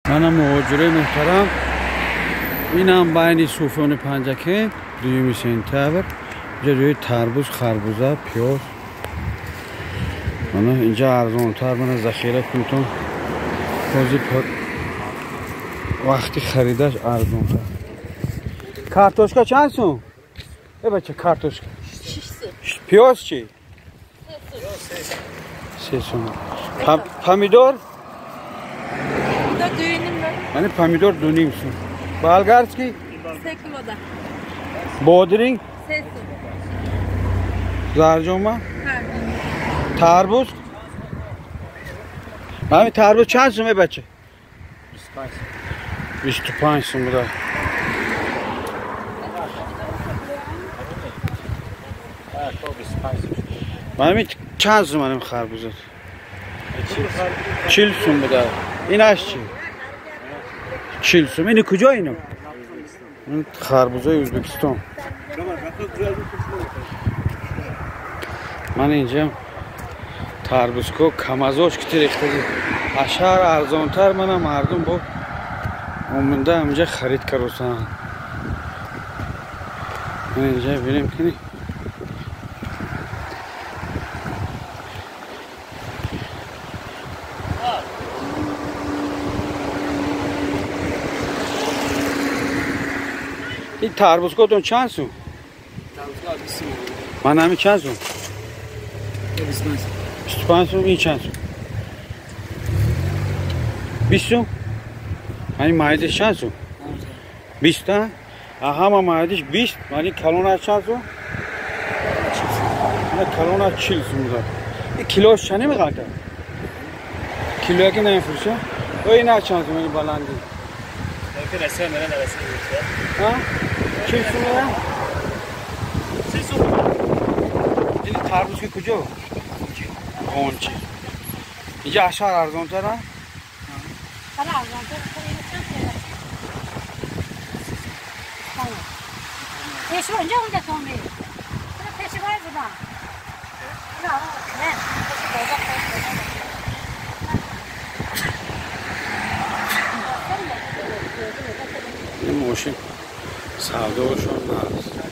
Мана муҳоҷирои муҳтарам, инам байни Суфони Панҷакент, 2 сентябр. Инҷа ҷои тарбуз, харбуза, пиёз. Мана инҷа арзонтар, мана захира кунтон. Ҳозир вақти харидаш арзонтар. Картошка чанд сум? Э бача, картошка. Пиёз чӣ? 3 сум. Помидор? Мани помидор 2.5 сум. Болгарский? 3 килода. Бодринг? 3 сум. Зарҷома? Тарбуз? Мани тарбуз чанд сум, бача? 25. 25 сум буда. Мани чанд сум маним харбузат? 40 сум буда. Инаш чӣ? 40 сум. Ини куҷо ино? Ин харбузои Ӯзбекистон. Ман инҷа тарбузко камазош ки рехтаги. Ашар арзонтар мана мардум бо омада инҷа харид каросан. Ман инҷа бинем ки ин тарбузкотон чанд сум? Ман ҳамин чанд сум? 25 сум. Ин чанд сум? 20 сум. Ҳамин майдиш чанд сум? 20. Ҳама майдиш 20. Мани калонаш чанд сум? Калонаш 40 сум буда. Ин килош чанд меғалта? Килояки намефурӯша? О ина чанд сум? Ин баландӣ. Ha? 40 сум? 3 сум. Ин тарбуз ки куҷо? Қончи. Инҷа ашар арзонтар, а? Арзонтар. Пешво инҷа унда томи. Пешвои буда. На, не, ин мошин савдоашон наст.